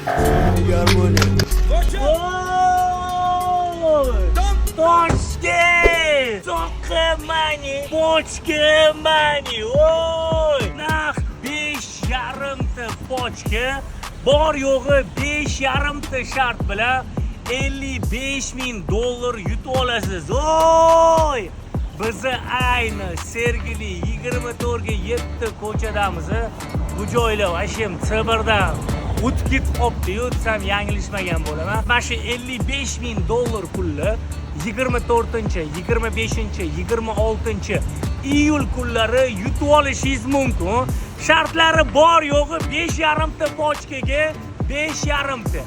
Garmoniya. Oy! Toshkent! Soqqa money, pochka money. Oy! Naq 5,5 ta pochka, bor yo'g'i 5,5 ta shart bilan 55 ming dollar yutib olasiz. Oy! Bizni ayni Sergeli 24 ga 7 ko'chadamiz. Bu joylar вообще C1dan o'tib ketib qolibdi-yu, desam yanglishmagan bo'laman. Mana shu 55 ming dollar pulni 24, 25, 26 iyul kunlari yutib olishingiz mumkin. Shartlari bor yo'g'i 5,5 ta pochkaga 5,5 ta.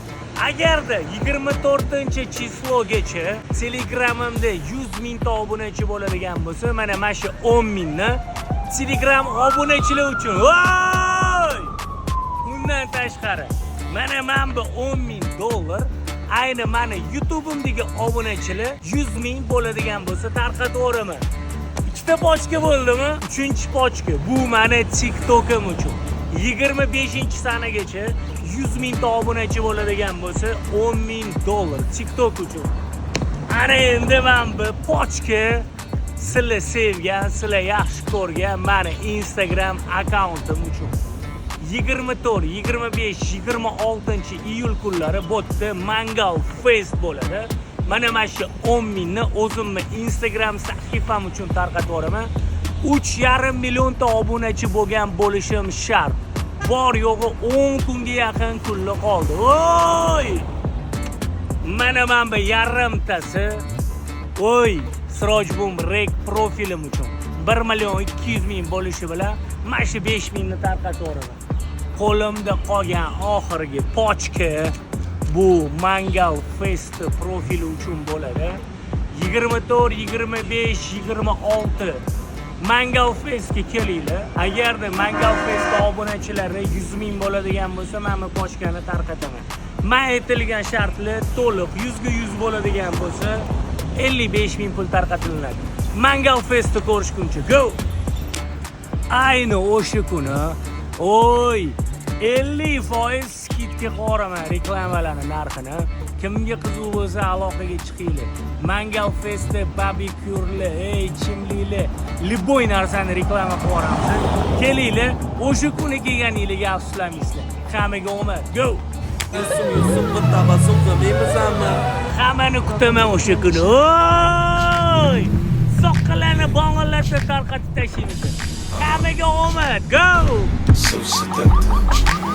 Agarda 24 число gacha Telegramimda 100 mingta obunachi bo'ladigan bo'lsa, mana shu 10 mingni Telegram obunachilar uchun. Voy! Undan tashqari, mana bu 10 ming dollar ayni mani YouTube'imdagi obunachilar 100 ming bo'ladigan bo'lsa, tarqatib yuboraman. Ikkita pochka bo'ldimi? Uchinchi pochka bu mani TikTokim uchun. 25 sanagacha 100 mingta obunachi bo'ladigan bo'lsa, 10 ming dollar TikTok uchun. Ana endi mana bu pochka sizlar sevgan, sizlar yaxshi ko'rgan mani Instagram akkauntim uchun. 24, 25, 26 iyul kunlari bu yerda Mangal Fest bo'ladi. Mana shu 10 mingni o'zimni Instagram sahifam uchun tarqatib yuboraman. 3,5 millionta obunachi bo'lgan bo'lishim shart. Bor yo'g'i 10 kunga yaqin kunlar qoldi. Voy! Mana bu yarimtasi, oy, Sirojbum rek profilim uchun 1 million 200 ming bo'lishi bilan mana shu 5 mingni tarqatib yuboraman. Qo'limda qolgan oxirgi pochka bu Mangal Fest profili uchun bo'ladi. 24, 25, 26 Mangal Festga kelinglar. Agarda Mangal Fest obunachilari 100 ming bo'ladigan bo'lsa, men bu pochkani tarqataman. Man aytilgan shartlar to'liq 100 ga 100 bo'ladigan bo'lsa, 55 ming pul tarqatilinadi. Mangal Festni ko'rishguncha, go! Ayni o'sha kuni, oy, 50% скидка qilaman reklamalarni narxini. Kimga qiziq bo'lsa, aloqaga chiqinglar. Mangal Festda barbekyurlar, ey, ichimliklar, любой narsani reklama qilib yuboramiz. Kelinglar, o'sha kuni kelganinglarga afsuslanmaysizlar. Hammaga omad. Go! Yusuf, Yusuf, tabassum qilmaymizmi? Hammani kutaman o'sha kuni. Oy! Soqqalarni bong'illatib tarqatib tashlaymiz. Hammaga omad. Go! So seductive.